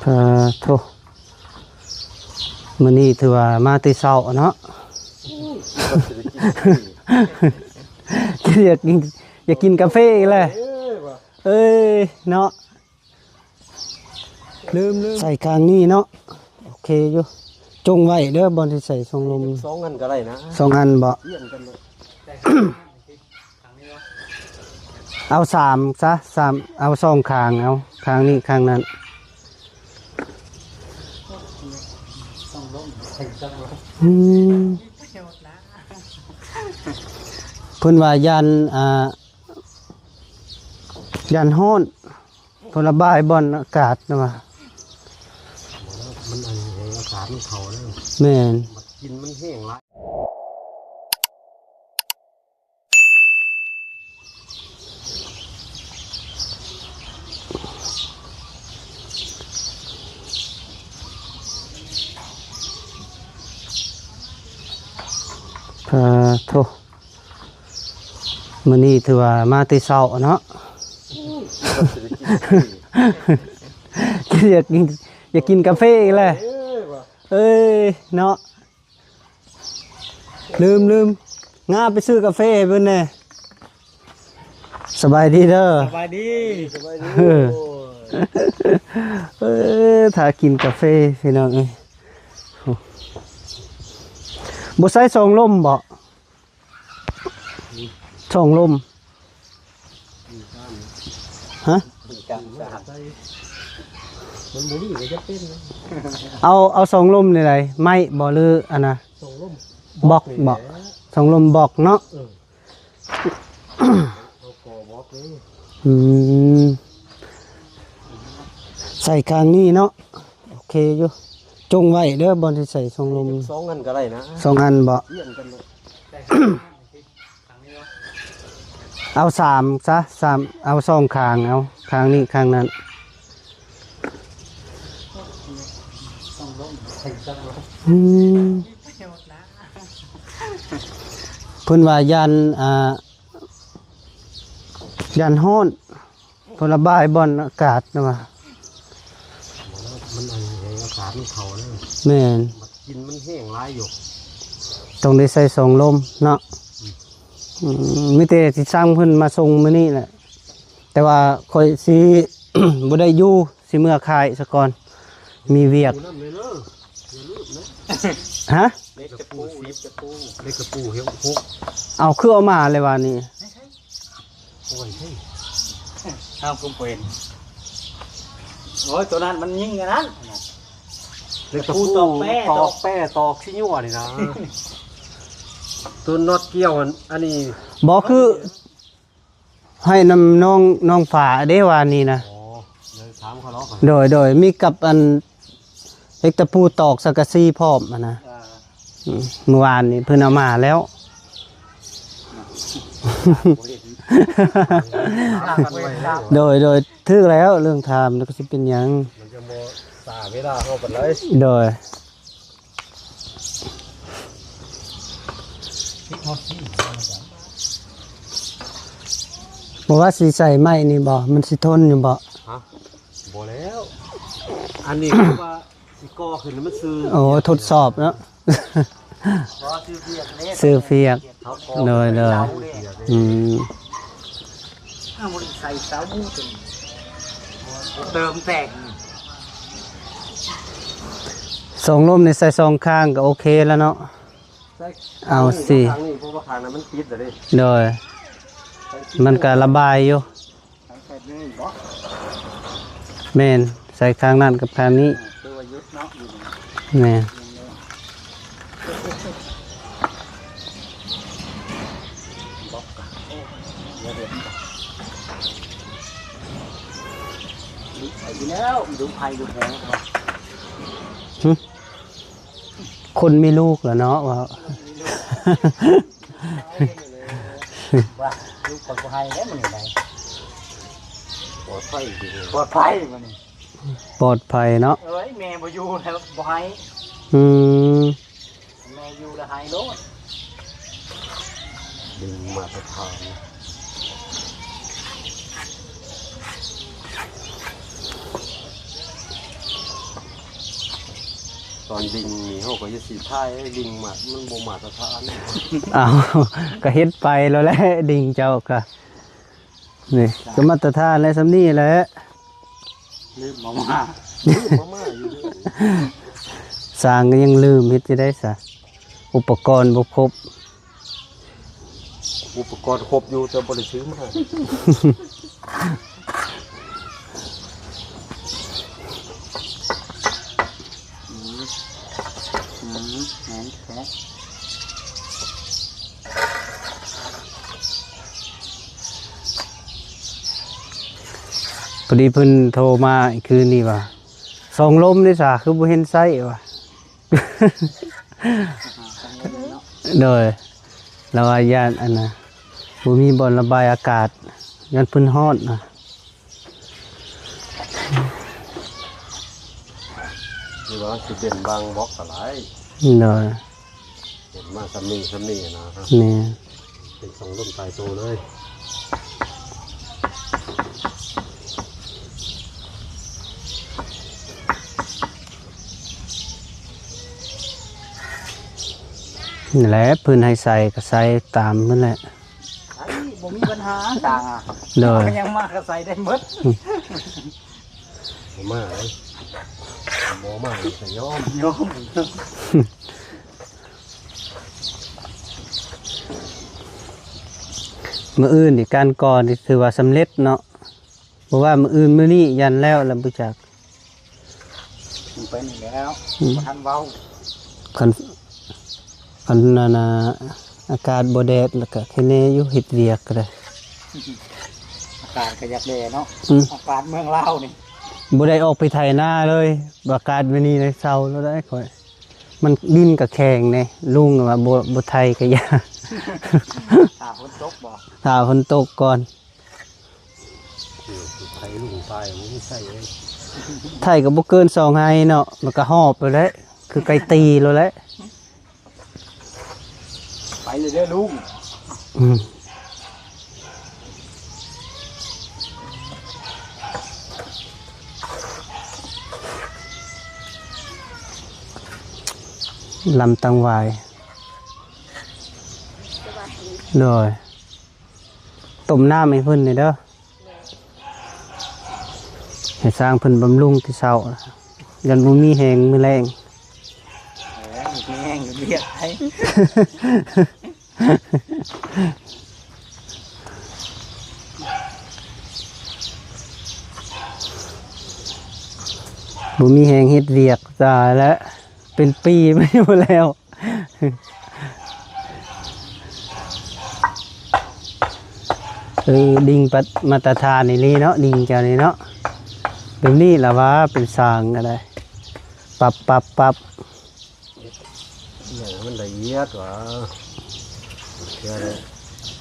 ເອີ ໂທ້ ມື້ນີ້ຖືວ່າມາແຕ່ເຊົ້າເນາະ ຢາກກິນ ຢາກກິນກາເຟອີກແລ້ວ ເອີຍ ເນາະ ລືມໆ ໃສ່ຂ້າງນີ້ເນາະ ໂອເຄຢູ່ ຈົ່ງໄວ້ເດີ ບ່ອນທີ່ໃສ່ຊ່ອງລົມ ສອງອັນກໍໄດ້ນະ ສອງອັນບໍ? ປ່ຽນກັນເນາະ ເອົາສາມຊະ ສາມ ເອົາສອງຂ້າງ ເອົາຂ້າງນີ້ຂ້າງນັ້ນ ອືມ ເພິ່ນວ່າຢ້ານ ອ່າ ຢ້ານຮ້ອນ ເພິ່ນລະບາຍບ່ອນອາກາດນະວ່າ ມັນອັນນີ້ ອາກາດມັນເຂົ້າເດີ ແມ່ນ ມັນກິນມັນແຫ້ງຫຼາຍ. ເອີ ໂທ້ ມື້ນີ້ຖືວ່າມາແຕ່ເຊົ້າເນາະ ຢາກກິນ ຢາກກິນກາເຟອີກແລ້ວ ເອີຍ ເນາະ ລືມໆ ງາໄປຊື້ກາເຟໃຫ້ເພິ່ນແດ່ ສະບາຍດີເດີ ສະບາຍດີ ສະບາຍດີ ເອີ ເອີ ຖ້າກິນກາເຟພີ່ນ້ອງເອີຍ ບໍ່ໃຊ້ຊ່ອງລົມບໍ? ຊ່ອງລົມ ຮະ ມັນບໍ່ມີກໍຈະເປັນ ເອົາ ເອົາຊ່ອງລົມນີ້ໃດ ໄມ້ບໍ ຫຼືອັນນະ ຊ່ອງລົມ ບລັອກບໍ ຊ່ອງລົມບລັອກເນາະ ເອີ ເອົາກໍບລັອກເລີຍ ອືມ ໃສ່ຂ້າງນີ້ເນາະ ໂອເຄຢູ່ ຈົ່ງໄວ້ເດີ ບ່ອນທີ່ໃສ່ຊ່ອງລົມ ສອງອັນກໍໄດ້ນະ ສອງອັນບໍ? ປ່ຽນກັນເນາະ ເອົາສາມຊະ ສາມ ເອົາສອງຂ້າງ ເອົາຂ້າງນີ້ຂ້າງນັ້ນ ອືມ ເພິ່ນວ່າຢ້ານ ອ່າ ຢ້ານຮ້ອນ ເພິ່ນລະບາຍບ່ອນອາກາດນະວ່າ ມັນອັນນີ້ ອາກາດມັນເຂົ້າເດີ ແມ່ນ ມັນກິນມັນແຫ້ງຫຼາຍຢູ່ ຕ້ອງໄດ້ໃສ່ຊ່ອງລົມເນາະ ອືມ ອືມ ມີແຕ່ຊິສັ່ງເພິ່ນມາສົ່ງມື້ນີ້ແຫຼະ ແຕ່ວ່າຂ້ອຍຊິ ບໍ່ໄດ້ຢູ່ ຊິເມືອຂາຍສາກ່ອນ ມີວຽກ ຮະ ເຫຼັກຕະປູ ເຫຼັກຕະປູ ເຫຼັກຕະປູເຮັດຫົກ ເອົາ ຄືເອົາມາເລີຍວ່ານີ້ ໂອ້ຍ ເຮົາກໍບໍ່ເຫັນ ໂອ້ຍ ໂຕນັ້ນມັນຍິງອັນນັ້ນ ເຫຼັກຕະປູ ຕອກແປ້ ຕອກແປ້ ຕອກຊິຍົວນີ້ນະ ໂຕນັອດກ່ຽວອັນ ອັນນີ້ ບໍ່ ຄື ໃຫ້ນຳນ້ອງ ນ້ອງຝາເດ້ວານນີ້ນະ ໂດຍ ໂດຍ ມີກັບອັນ ເຫຼັກຕະປູຕອກສັງກະສີພ້ອມຫັ້ນນະ ອ່າ ອືມ ມື້ວານນີ້ເພິ່ນເອົາມາແລ້ວ ໂດຍ ໂດຍ ຖືກແລ້ວ ເລື່ອງຖາມແລ້ວກໍຊິເປັນຫຍັງ ມັນຈະບໍ່ຊ້າເວລາເຮົາປານໃດ ໂດຍ ບໍ່ວ່າຊິໃສ່ໄມ້ນີ້ບໍ່ ມັນຊິທົນຢູ່ບໍ່? ຮະ? ບໍ່ແລ້ວ ອັນນີ້ຄືວ່າຊິກໍ່ຂຶ້ນໃຫ້ມັນຊື່ ໂອ້ ທົດສອບເນາະ ບໍ່ ຊື່ພຽກເດ້ ຊື່ພຽກ ເຮົາກໍ່ ໂດຍ ໂດຍ ເສົາເດ້ ອືມ ເອົາ ບໍ່ໄດ້ໃສ່ເສົາ ເຕີມແຕກ ສອງລົມນີ້ໃສ່ສອງຂ້າງກໍໂອເຄແລ້ວເນາະ ເອົາຊິ ຂ້າງນີ້ ເພາະວ່າຂ້າງນັ້ນມັນປິດແລ້ວເດ້ ໂດຍ ມັນກະລະບາຍຢູ່ ແມ່ນ ໃສ່ຂ້າງນັ້ນກັບຂ້າງນີ້ ແມ່ນ ຄົນມີລູກແລ້ວເນາະ ວ່າ ວ່າລູກຂ້ອຍບໍ່ໄຫ້ແລ້ວມື້ນີ້ໄດ໋ ປອດໄພ ປອດໄພມື້ນີ້ ປອດໄພເນາະ ເອີຍ ແມ່ບໍ່ຢູ່ແລ້ວບໍ່ໄຫ້ ອືມ ແມ່ຢູ່ແລ້ວໄຫ້ໂລດ ດຶງມາດຕະຖານ ອືມ ຕອນດິ່ງນີ້ເຮົາກໍເຮັດສີທ້າຍດິ່ງມາ ມັນບໍ່ມາດຕະຖານ. ອ້າວ ກໍເຮັດໄປແລ້ວແຫຼະ ດິ່ງເຈົ້າກໍ ນີ້ກໍມາດຕະຖານແຫຼະ ສ່ຳນີ້ແຫຼະ. ລືມມາມ່າ ລືມມາມ່າຢູ່ເດີ. ຊ່າງກໍຍັງລືມ ເຮັດຈັ່ງໃດຊະ ອຸປະກອນບໍ່ຄົບ. ອຸປະກອນຄົບຢູ່ ແຕ່ບໍ່ໄດ້ຊື້ມາ. ອືມ ອືມ ແມ່ນແທ້. ພໍດີເພິ່ນໂທມາຄືນນີ້ວ່າ ສອງລົມເດ້ສາ ຄືບໍ່ເຫັນໃຊ້ວ່າ. ໂດຍ ລາວວ່າຢ້ານອັນນະ ບໍ່ມີບ່ອນລະບາຍອາກາດ ຢ້ານເພິ່ນຮ້ອນນະ. ຫຼືວ່າຊິເປັນບາງບລັອກກໍຫຼາຍ. ໂດຍ ເປັນມາສ່ຳນີ້ສ່ຳນີ້ນະ. ແມ່ນ. ເປັນສອງລົມຕາຍໂຕເລີຍ. ນັ້ນແຫຼະ ເພິ່ນໃຫ້ໃສ່ກໍໃສ່ຕາມນັ້ນແຫຼະ. ໃສ່ ບໍ່ມີບັນຫາ ຕ່າງ ໂດຍ ຍັງມາກໍໃສ່ໄດ້ໝົດ. ອືມ ບໍ່ມາເລີຍ ບໍ່ມາກໍຍອມ ຍອມ. ມື້ອື່ນນີ້ ການກໍ່ນີ້ຖືວ່າສຳເລັດເນາະ ເພາະວ່າມື້ອື່ນມື້ນີ້ຢ້ານແລ້ວລະບໍ່ຈັກ. ມັນໄປນີ້ແລ້ວ ອືມ ບໍ່ທັນເວົ້າ. ຄັນ ຄັນອັນນະ ອາກາດບໍ່ແດດລະກະແຄ່ແນ່ຢູ່ ເຮັດວຽກກໍໄດ້. ອາກາດກໍຢາກແດ່ເນາະ. ອືມ ອາກາດເມືອງລາວນີ້ ບໍ່ໄດ້ອອກໄປໄຖນາເລີຍ. ອາກາດແບບນີ້ເລີຍ ເຊົາແລ້ວໄດ໋ຂ້ອຍ. ມັນດິນກໍແຂງແດ່ ລຸງວ່າບໍ່ ບໍ່ໄຖກໍຢ່າ ຖ້າຝົນຕົກບໍ? ຖ້າຝົນຕົກກ່ອນ. ໄຖລຸງຕາຍບໍ່ມີໃຊ້ເລີຍ. ໄຖກໍບໍ່ເກີນສອງໄຮ່ເນາະ ມັນກໍຫອບໄປແລ້ວ ຄືໄກ່ຕີໂລດແຫຼະ. ໄປເລີຍເດີລຸງ. ອືມ ລຳຕັງຫວາຍ. ໂດຍ ຕົ້ມນ້ຳໃຫ້ເພິ່ນແດ່ເດີ ໃຫ້ຊ່າງເພິ່ນບຳລຸງແຕ່ເຊົ້າ ຢ້ານບໍ່ມີແຮງມື້ແລງ. ເອີ ມີແຮງຢູ່ວຽກໄດ໋. ບໍ່ມີແຮງເຮັດວຽກ ຕາຍແລ້ວ ເປັນປີໄປບໍ່ແລ້ວ. ເອີ ດິ່ງປັດມາດຕະຖານອີ່ຫຼີເນາະ ດິ່ງເຈົ້ານີ້ເນາະ ແບບນີ້ລະວ່າເປັນຊ່າງກໍໄດ້ ປັບ ປັບ ປັບ ເຮັດໃຫ້ມັນລະອຽດວ່າ ເພື່ອໄດ້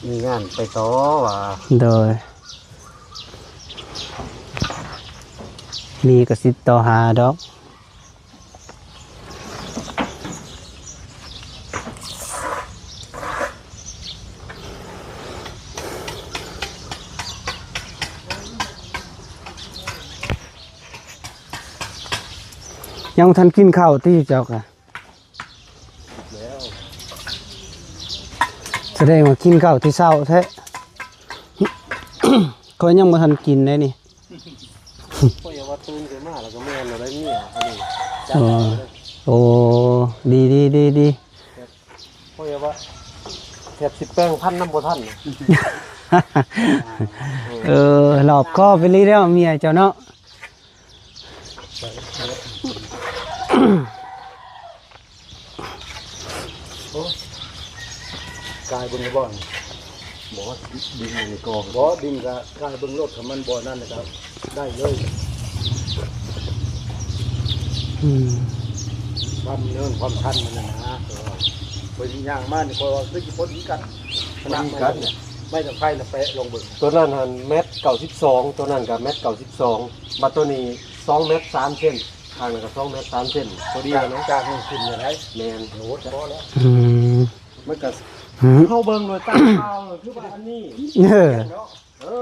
ມີງານໄປຕໍ່ວ່າ. ໂດຍ ມີກໍຕິດຕໍ່ຫາດອກ. ຍັງບໍ່ທັນກິນເຂົ້າຕິເຈົ້າກະ? ແລ້ວ ສະແດງວ່າກິນເຂົ້າແຕ່ເຊົ້າແທ້. ຂ້ອຍຍັງບໍ່ທັນກິນເດ້ນີ້. ຂ້ອຍວ່າຕື່ນຂຶ້ນມາແລ້ວກໍແມ່ນແລ້ວໄດ໋ເມຍ ອັນນີ້ ໂອ້ ໂອ້ ດີໆໆໆ. ຂ້ອຍວ່າແທບຊິແປງພັນນຳບໍ່ທັນ. ເອີ ລອບຄອບອີ່ຫຼີແລ້ວເມຍເຈົ້າເນາະ. ໂອ້ ກາຍເບິ່ງບໍ່? ບໍ່ ດິນອັນນີ້ກໍບໍ່ ດິນກໍກາຍເບິ່ງໂລດ ຄັນມັນບໍ່ນັ້ນນະຄັບ ໄດ້ເລີຍ. ອືມ ຄວາມເນີນຄວາມຊັນມັນນະນະ ເອີ ຂ້ອຍຍ່າງມານີ້ ຂ້ອຍວ່າຄືຊິພໍດີກັນ ພໍດີກັນ ຂະໜາດໄມ້ ໄມ້ຕະໄຄນະແປະລອງເບິ່ງ. ຕົວນັ້ນຫັ້ນແມັດເກົ້າສິບສອງ ຕົວນັ້ນກໍແມັດເກົ້າສິບສອງ ບັດຕົວນີ້ສອງແມັດສາມເຊັນ. ຂ້າງນັ້ນກໍສອງແມັດສາມເຊັນ ພໍດີແລ້ວນະ ຈາກນີ້ຂຶ້ນເທົ່າໃດ? ແມ່ນ ໂອ້ ພໍແລ້ວ. ອືມ ມັນກໍ ອືມ ເຮົາເບິ່ງໂດຍຕາເຮົາ ຄືວ່າອັນນີ້ ເອີ ເນາະ ເອີ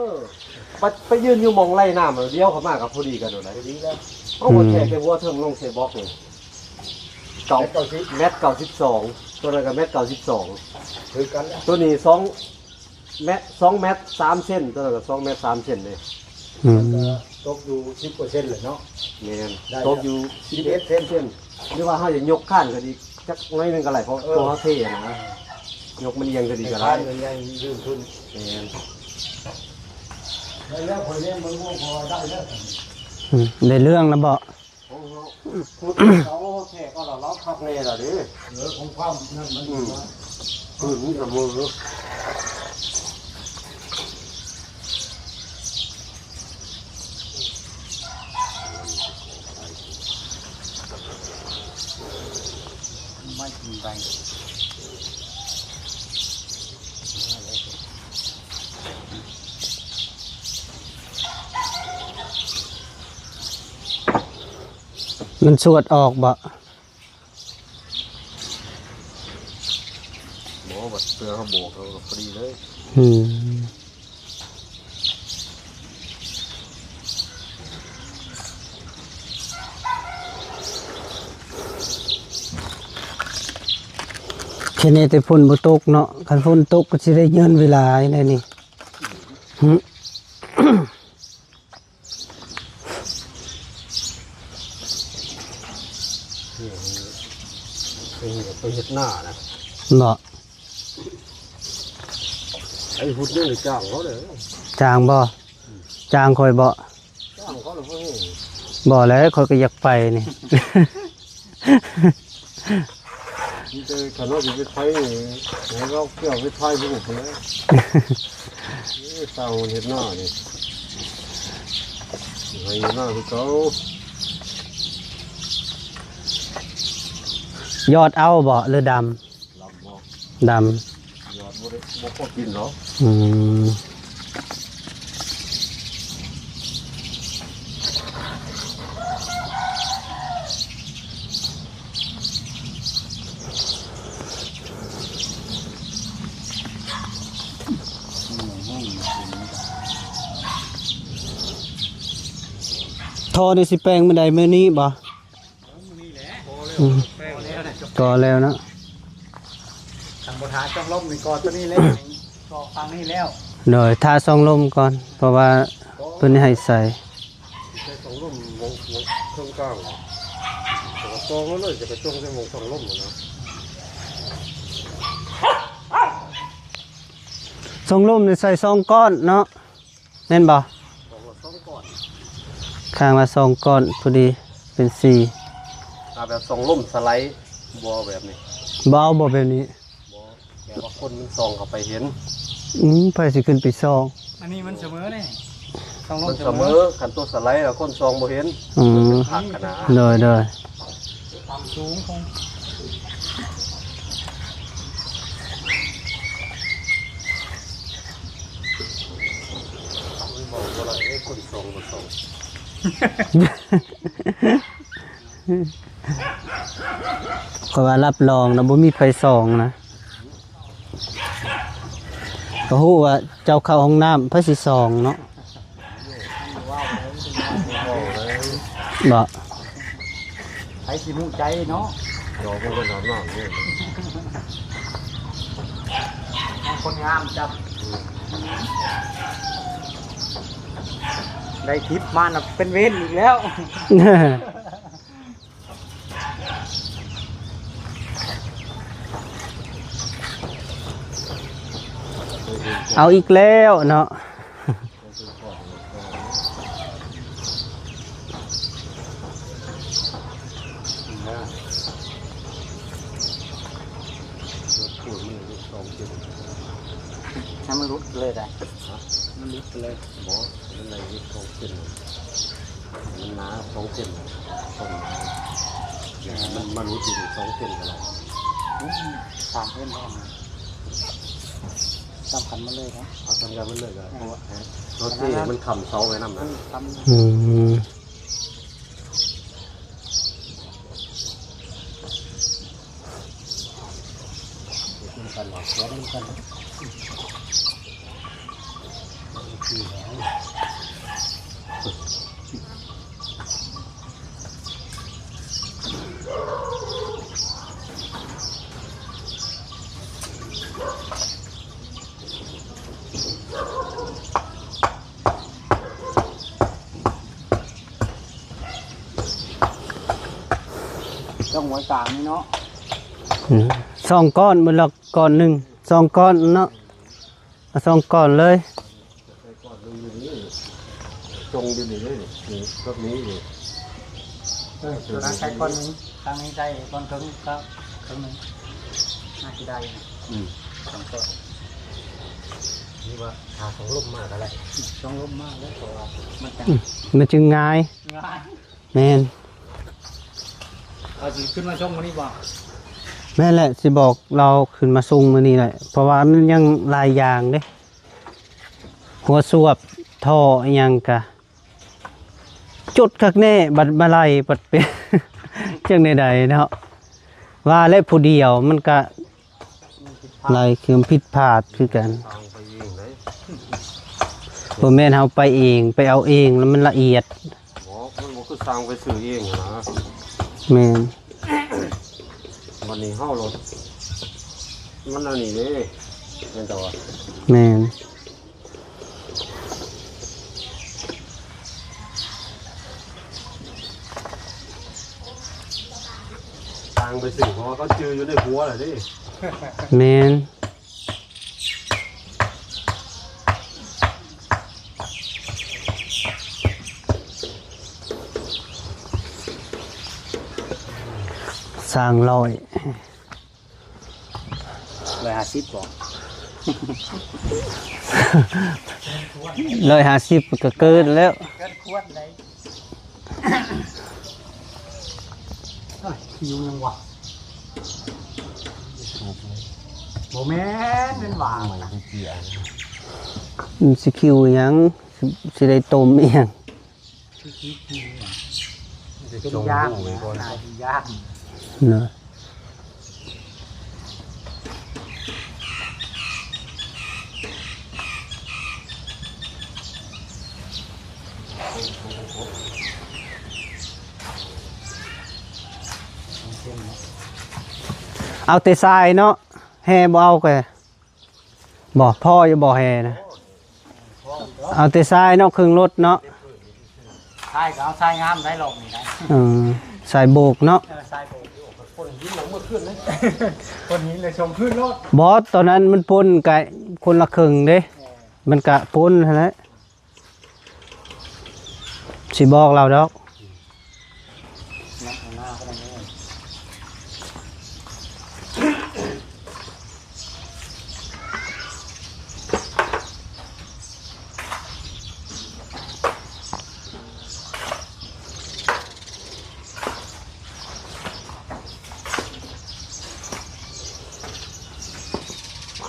ໄປ ໄປຢືນຢູ່ໝ່ອງໄລ່ນ້ຳ ດຽວເຂົ້າມາກໍພໍດີກັນໂດດ ພໍດີແລ້ວ. ເຮົາບໍ່ ອືມ ແທກແຕ່ຫົວເທິງລົງໃສ່ບລັອກນີ້. ເກົ້າ ແມັດເກົ້າສິບ ແມັດເກົ້າສິບສອງ ຕົວນັ້ນກໍແມັດເກົ້າສິບສອງ ຄືກັນແຫຼະ ຕົວນີ້ສອງແມັດ ສອງແມັດສາມເຊັນ ຕົວນັ້ນກໍສອງແມັດສາມເຊັນເດ້ ອືມ ກໍຕົກຢູ່ສິບກວ່າເຊັນແຫຼະເນາະ ແມ່ນ ໄດ້ ຕົກຢູ່ສິບເອັດເຊັນ ສິບເອັດເຊັນ ຫຼືວ່າເຮົາຢາກຍົກຄານກໍດີ ຈັກໜ້ອຍໜຶ່ງກໍໄດ້ ເພາະ ເອີ ຕົວເຮົາເທນະ ຍົກມັນອຽງກໍດີກໍໄດ້ ຄານມັນຍັງຢືນຂຶ້ນ ແມ່ນ ໄດ້ແລ້ວ ຂ້ອຍເລັງເບິ່ງ ໂອ້ ພໍໄດ້ແລ້ວ ອືມ ໄດ້ເລື່ອງແລ້ວບໍ? ຂອງເຮົາ ຂຸດເຂົາແທກເອົາລະ ລາວຄັກແນ່ລະເດ້ ເອີ ຂອງຄວາມນັ້ນມັນ ອືມ ວ່າ ພື້ນມັນສະເໝີ ໄມ້ກິນໄປ ມັນສວດອອກບໍ່? ບໍ່ ບັດເທື່ອເຮົາບອກ ເຮົາກໍພໍດີເລີຍ ອືມ ແຄ່ນີ້ແຕ່ຝົນບໍ່ຕົກເນາະ ຄັນຝົນຕົກກໍຊິໄດ້ເງິນເວລາແນວນີ້ ຫຶ ໄປເຮັດນານະ ເນາະ ໄອ້ພຸດນີ້ຈ້າງເຂົາເດີ ຈ້າງບໍ່? ຈ້າງຂ້ອຍບໍ່? ຈ້າງເຂົາລະບໍ່ຮູ້ ບໍ່ແຫຼະ ຂ້ອຍກໍຢາກໄປນີ້ ມີແຕ່ຄັນວ່າຊິໄປໄຖນີ້ ໃຫ້ລາວກ່ຽວໄປໄຖຜູ້ພຸ້ນແຫຼະ ເອີ ຊ່າງເຮັດນານີ້ ໄຖນາຄືເກົ່າ ຢອດເອົາບໍ່ ຫຼືດຳ? ດຳ ດຳ ຍອດບໍ່ໄດ້ ບໍ່ພໍກິນເນາະ ອືມ ທໍ່ນີ້ຊິແປງມື້ໃດ ມື້ນີ້ບໍ່? ອືມ ກໍແລ້ວເນາະ ຄັນບໍ່ຖ້າຊ່ອງລົມນີ້ກໍຕົວນີ້ແລ້ວ ກໍຝັ່ງນີ້ແລ້ວ ໂດຍ ຖ້າຊ່ອງລົມກ່ອນ ເພາະວ່າຕົວນີ້ໃຫ້ໃສ່ ໃສ່ຊ່ອງລົມ ເຄິ່ງກາງ ແລ້ວກໍຕໍ່ມາເລີຍ ຈະໄປຈົ່ງໃສ່ໝ່ອງຊ່ອງລົມນະ ຊ່ອງລົມນີ້ໃສ່ສອງກ້ອນເນາະ. ແມ່ນບໍ່? ຂ້າງລະສອງກ້ອນ ຂ້າງລະສອງກ້ອນພໍດີ ເປັນສີ່ ເອົາແບບຊ່ອງລົມສະໄລ ບໍ່ເອົາແບບນີ້ ບໍ່ເອົາບໍ່ແບບນີ້ ບໍ່ ແບບວ່າຄົນມັນສ່ອງເຂົ້າໄປເຫັນ ອືມ ໃຜຊິຂຶ້ນໄປສ່ອງ ອັນນີ້ມັນສະເໝີເດ້ ຊ່ອງລົມມັນສະເໝີ ສະເໝີ ຄັນໂຕສະໄລລະຄົນສ່ອງບໍ່ເຫັນ ອືມ ມັນເປັນຜັກຫັ້ນນະ ໂດຍ ໂດຍ. ຄວາມສູງຂອງ ເວົ້າບໍ່ໄດ້ເດ້ ຄົນສ່ອງບໍ່ສ່ອງ ຂ້ອຍວ່າຮັບຮອງນະ ບໍ່ມີໃຜສ່ອງນະ ກໍຮູ້ວ່າເຈົ້າເຂົ້າຫ້ອງນ້ຳ ໃຜຊິສ່ອງເນາະ. ບໍ່ ໃຜຊິຮູ້ໃຈເນາະ ດອກມັນກໍໜາວໆນີ້ ຄົນງາມຈັບ ໄດ້ທິບມານະ ເປັນເວນອີກແລ້ວ. ເອົາອີກແລ້ວເນາະ ໃຫ້ມັນຫຼຸດໄປເລີຍໄດ໋ ມັນຫຼຸດໄປເລີຍ ບໍ່ ມັນໄດ້ຢູ່ສອງເຊັນ ມັນໜາສອງເຊັນ ຕ້ອງໜາ ມັນມາຫຼຸດຢູ່ສອງເຊັນກໍໄດ້ ອືມ ສາມເຊັນ ສຳຄັນມັນເລີຍເນາະ ເອົາສຳຄັນມັນເລີຍກໍໄດ້ ເພາະວ່າເຮົາເທມັນຄ້ຳເສົາໄວ້ນຳນະ ອືມ. ເຮັດນຳກັນ ເອົາແຂນນຳກັນ ຄືແລ້ວ ຊ່ອງຫວຍກາງນີ້ເນາະ ອືມ ສອງກ້ອນ ມື້ລະກ້ອນໜຶ່ງ ສອງກ້ອນເນາະ ເອົາສອງກ້ອນເລີຍ ໃສ່ກ້ອນໜຶ່ງຢູ່ນີ້ ຈົ່ງຢູ່ນີ້ເລີຍ ນີ້ ແບບນີ້ນີ້ ເອີ ໂຕນັ້ນໃສ່ກ້ອນໜຶ່ງ ທາງນີ້ໃສ່ກ້ອນເຄິ່ງ ກໍເຄິ່ງໜຶ່ງ ໜ້າຊິໄດ້ ອືມ ສອງກ້ອນ ນີ້ວ່າຖ້າສອງລົມມາກໍໄດ້ ສອງລົມມາແລ້ວ ເພາະວ່າມັນຈະ ອືມ ມັນຈຶ່ງງ່າຍ ງ່າຍ ແມ່ນ ເອົາຊິຂຶ້ນມາສົ່ງມື້ນີ້ບໍ່? ແມ່ນແຫຼະ ຊິບອກລາວຂຶ້ນມາສົ່ງມື້ນີ້ແຫຼະ ເພາະວ່າມັນຍັງຫຼາຍຢ່າງເດ້ ຫົວສວບ ທໍ່ອີ່ຫຍັງກະ ຈົດຄັກແນ່ ບັດມາໄລ່ບັດເປັນ ຈັ່ງໃດໆເນາະ ວ່າແລ້ວຜູ້ດຽວມັນກະ ໄລ່ເຄື່ອງຜິດພາດຄືກັນ ສ້າງໄປເອງເດ້ ບໍ່ແມ່ນເຮົາໄປເອງ ໄປເອົາເອງແລ້ວມັນລະອຽດ ບໍ່ ມັນບໍ່ຄືສ້າງໄປຊື້ເອງຫັ້ນນະ ແມ່ນ ບັດນີ້ເຮົາໂລດ ມັນອັນນີ້ເດ້ ແມ່ນແຕ່ວ່າ ແມ່ນ ຕ່າງໄປຊື້ ເພາະວ່າເຂົາຈື່ຢູ່ໃນຫົວແລ້ວເດ້ ແມ່ນ ສ້າງຮ້ອຍ ຮ້ອຍຫ້າສິບບໍ່? ຮ້ອຍຫ້າສິບກໍເກີນແລ້ວ ເກີນຄວນໄດ໋ ເອີຍ ຄິວຍັງວະ ບໍ່ແມ່ນ ແມ່ນຫວ່າ ມັນຊິຄິວຫຍັງ ຊິໄດ້ຕົ້ມອີ່ຫຍັງ ເປັນຢາກນະ ເປັນຢາກນະ ເອົາແຕ່ຊາຍເນາະ ແຮ່ບໍ່ເອົາກະ ບໍ່ພໍຢູ່ບໍ່ແຮ່ນະ ເອົາແຕ່ຊາຍເນາະ ເຄິ່ງລົດເນາະ ຊາຍກໍເອົາຊາຍງາມໄດ້ລອບນີ້ໄດ້ ເອີ ຊາຍໂບກເນາະ ເອີ ຊາຍໂບກ ຄົນຫີນລົງເມື່ອຄືນເລີຍ ຄົນຫີນເລີຍສົ່ງຄືນໂລດ ບໍ່ ຕອນນັ້ນມັນປົນກະຄົນລະເຄິ່ງເດ້ ເອີ ມັນກະປົນຫັ້ນແຫຼະ ຊິບອກລາວດອກ ມ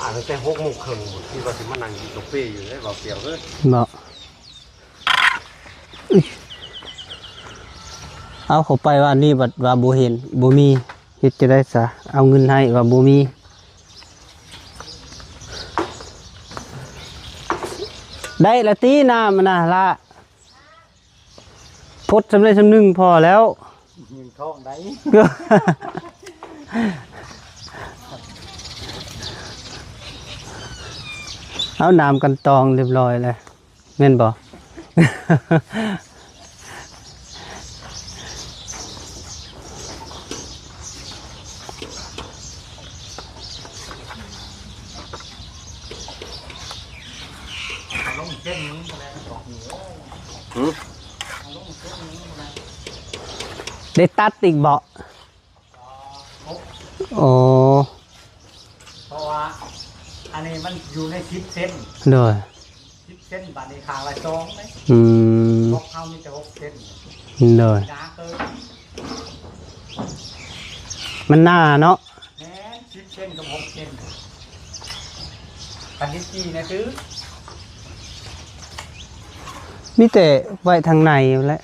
າຕັ້ງແຕ່ຫົກໂມງເຄິ່ງພຸ້ນ ຄິດວ່າຊິມານັ່ງກິນກາເຟຢູ່ເດ້ ບ່າວກຽວເອີຍ ເນາະ. ເອົາເຂົ້າໄປວ່ານີ້ບັດວ່າບໍ່ເຫັນ ບໍ່ມີ ເຮັດຈັ່ງໃດຊະ? ເອົາເງິນໃຫ້ວ່າບໍ່ມີ. ໄດ້ລະຕິນ້ຳນະລະ ພົດສ່ຳໃດສ່ຳໜຶ່ງພໍແລ້ວ ຍິງທ້ອງໄດ້ ເອົານ້ຳກັນຕອງຮຽບຮ້ອຍແລ້ວ. ແມ່ນບໍ່? ໄດ້ຕັດອີກບໍ່? ອໍ ເພາະວ່າອັນນີ້ມັນຢູ່ໃນສິບເຊັນ ໂດຍ ສິບເຊັນ ບາດນີ້ຂ້າງລະສອງເດ້ ອືມ ຂອງເຮົາມີແຕ່ຫົກເຊັນ ໂດຍ ໜາເກີນ ມັນໜາເນາະ ແມ່ນ ສິບເຊັນກັບຫົກເຊັນ ຄັນຊິຈີ່ນະ ຄື ມີແຕ່ໄວ້ທາງໃນພຸ້ນແຫຼະ.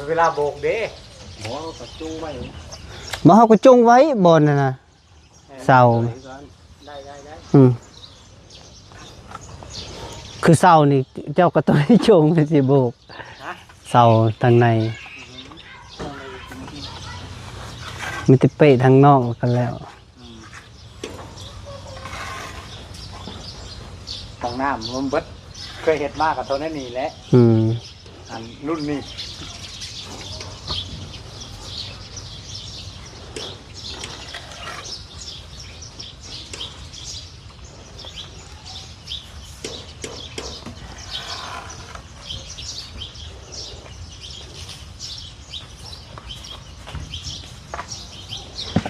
ເວລາໂບກເດ້ ບໍ່ ເຮົາກໍຈົ່ງໄວ້ ບໍ່ ເຮົາກໍຈົ່ງໄວ້ບ່ອນນັ້ນນະ ເອີ ເສົາ ໄດ້ ໄດ້ ໄດ້ ອືມ ຄືເສົານີ້ ເຈົ້າກໍຕ້ອງໄດ້ຈົ່ງ ຊິໂບກ ຮະ ເສົາທາງໃນ ອືມ ມີແຕ່ເປະທາງນອກກໍແລ້ວ. ອືມ ຫ້ອງນ້ຳລວມເບິດ ເຄີຍເຮັດມາກໍເທົ່ານັ້ນນີ້ແຫຼະ ອືມ ອັນລຸ້ນນີ້ ເ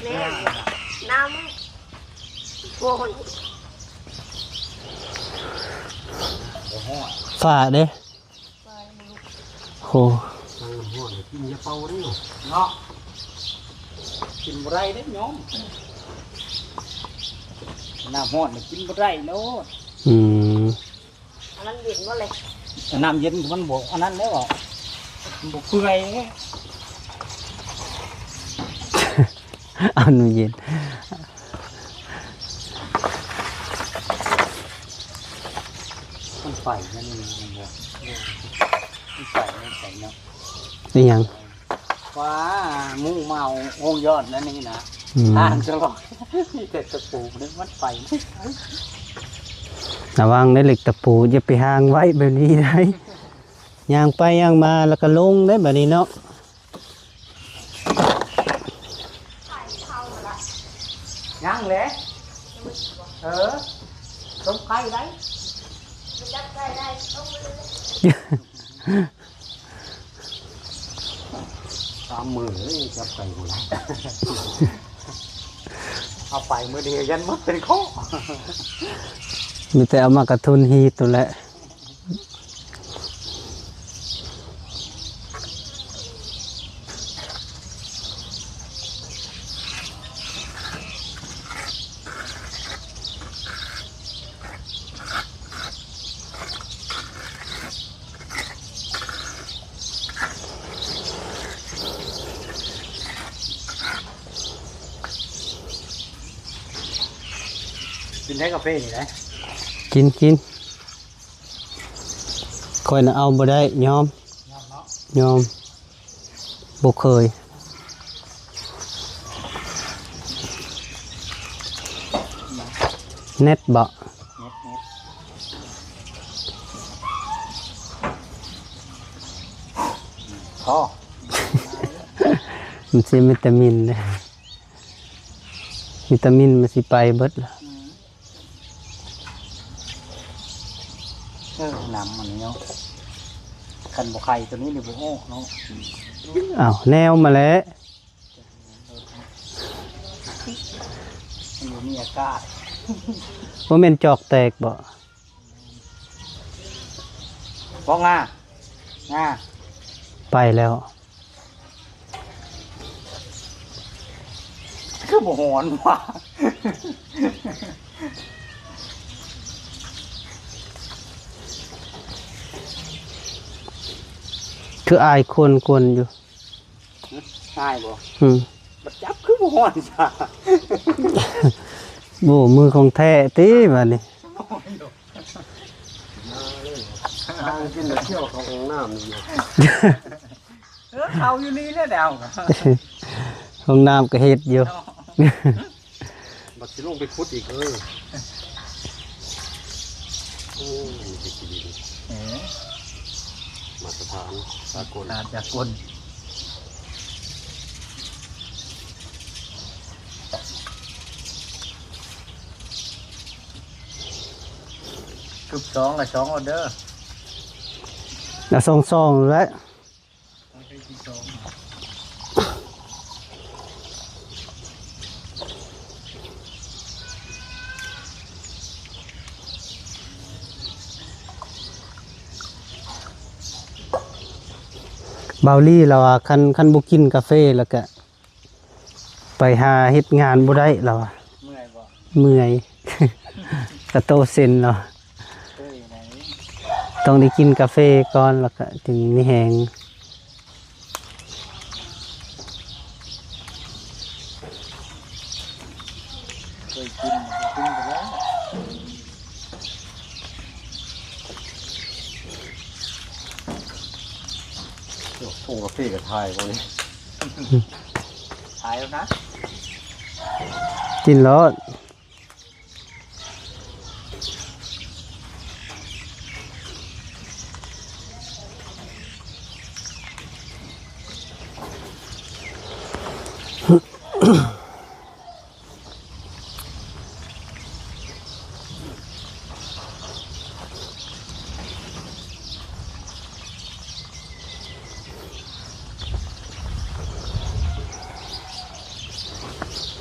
ແມ່ນ ນ້ຳ ໂອ້ຍ ຟ້າເດ້ ໂຫ ນ້ຳຮ້ອນກິນຢ່າເປົ່າເດ້ເນາະ ເນາະ ກິນບໍ່ໄດ້ເດ້ໂຍມ ນ້ຳຮ້ອນກິນບໍ່ໄດ້ໂລດ ອືມ ອັນນັ້ນເຢັນບໍ່ເລີຍ ນ້ຳເຢັນມັນບໍ່ ອັນນັ້ນແລ້ວ ມັນບໍ່ເປື່ອຍ ເອົານ້ຳເຢັນ ມັນໄປນັ້ນເອງ ມັນບໍ່ ມັນໄປ ມັນໄປເນາະ ອີຫຍັງ? ວ່າໝູມາເອົາໂຮງຢອດນັ້ນນີ້ນະ ອືມ ທາງຕະຫຼອດ ມີແຕ່ຕະປູນີ້ມັນໄປ ລະວັງເດ້ເຫຼັກຕະປູ ຢ່າໄປຫາງໄວ້ແບບນີ້ໄດ໋ ຍ່າງໄປຍ່າງມາແລ້ວກໍຫຼົງເດ້ບາດນີ້ເນາະ ຍັງແຫຼະ ເອີ ຕົ້ມໄກ່ໄດ້ ຈັບໄກ່ໄດ້ ສາມມື້ເລີຍ ຈັບໄກ່ບໍ່ໄດ້ ເອົາໄປມື້ດຽວ ຢ້ານໝົດເປັນຄໍ້ ມີແຕ່ເອົາມາກະທຸນຮີດໂຕແຫຼະ. ກິນໄດ້ກາເຟນີ້ໄດ໋ ກິນ ກິນ ຂ້ອຍນະເອົາບໍ່ໄດ້ ຍອມ ຍອມເນາະ ຍອມ ບໍ່ເຄີຍ ແນັດບໍ່ ແນັດ ແນັດ ພໍ ມັນຊິວິຕາມິນເດ້ ວິຕາມິນມັນຊິໄປເບິດລະ ອືມ ເອີ ນ້ຳມັນເນາະ ຄັນບໍ່ໄຄຕົວນີ້ນີ້ບໍ່ອອກເນາະ ອ້າວ ແນວມາແລ້ວ ມັນບໍ່ມີອາກາດ ບໍ່ແມ່ນຈອກແຕກບໍ່? ບໍ່ງາ ງາ ໄປແລ້ວ ຄືບໍ່ຮ້ອນຫວາ? ຄືອາຍຄົນໆຢູ່ ຫຶ ອາຍບໍ່? ອືມ ບັດຈັບຄືບໍ່ຮ້ອນຊະ ໂອ້ ມືຂອງແທ້ຕິບາດນີ້ ທາງກິນແລ້ວ ທ່ຽວເຂົ້າຫ້ອງນ້ຳຢູ່ ເອີ ເຂົ້າຢູ່ນີ້ແຫຼະດາວ ຫ້ອງນ້ຳກໍເຮັດຢູ່ ເນາະ ບັດຊິລົງໄປຂຸດອີກ ເອີ ໂອ້ ມີແຕ່ຂີ້ດິນ ເອີ ມາດຕະຖານສາກົນ ມາດຕະຖານສາກົນ ກຶບສອງລະສອງອອເດີ ລະສອງສອງແຫຼະ ບ່າວລີລາວວ່າ ຄັນ ຄັນບໍ່ກິນກາເຟລະກະ ໄປຫາເຮັດງານບໍ່ໄດ້ລາວວ່າ ເມື່ອຍບໍ່? ເມື່ອຍ ກະໂຕເຊັນເນາະ ເອີຍ ຕ້ອງໄດ້ກິນກາເຟກ່ອນ ແລ້ວກະຈຶ່ງມີແຮງ ເຄີຍກິນ ກິນກໍໄດ້ ໂອ້ ຊົງກາເຟກໍຖ່າຍບໍ່ນີ້ ຖ່າຍແລ້ວນະ ກິນໂລດ. ເ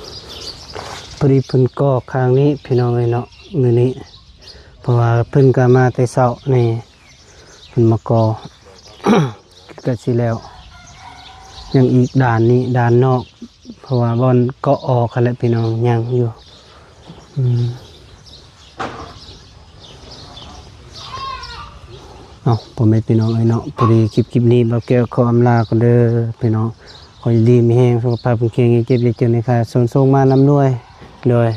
ພໍດີເພິ່ນກໍ່ຂ້າງນີ້ພີ່ນ້ອງເອີຍເນາະ ມື້ນີ້ ເພາະວ່າເພິ່ນກໍມາແຕ່ເຊົ້ານີ້ ເພິ່ນມາກໍ່ ກໍຊິແລ້ວ ຍັງອີກດ້ານນີ້ ດ້ານນອກ ເພາະວ່າບ່ອນເກາະອອກຫັ້ນແຫຼະພີ່ນ້ອງ ຍັງຢູ່ ອືມ ເອົາ ພໍ່ແມ່ພີ່ນ້ອງເອີຍເນາະ ພໍດີຄລິບ ຄລິບນີ້ ບ່າວແກ້ວຂໍອຳລາກ່ອນເດີພີ່ນ້ອງ ຂໍຢູ່ດີມີແຮງ ສຸຂະພາບແຂງແຮງ ຢ່າເຈັບຢ່າຈົນເດີຄ່າ ໂຊກໆມາ ລ່ຳລວຍ ໂດຍ.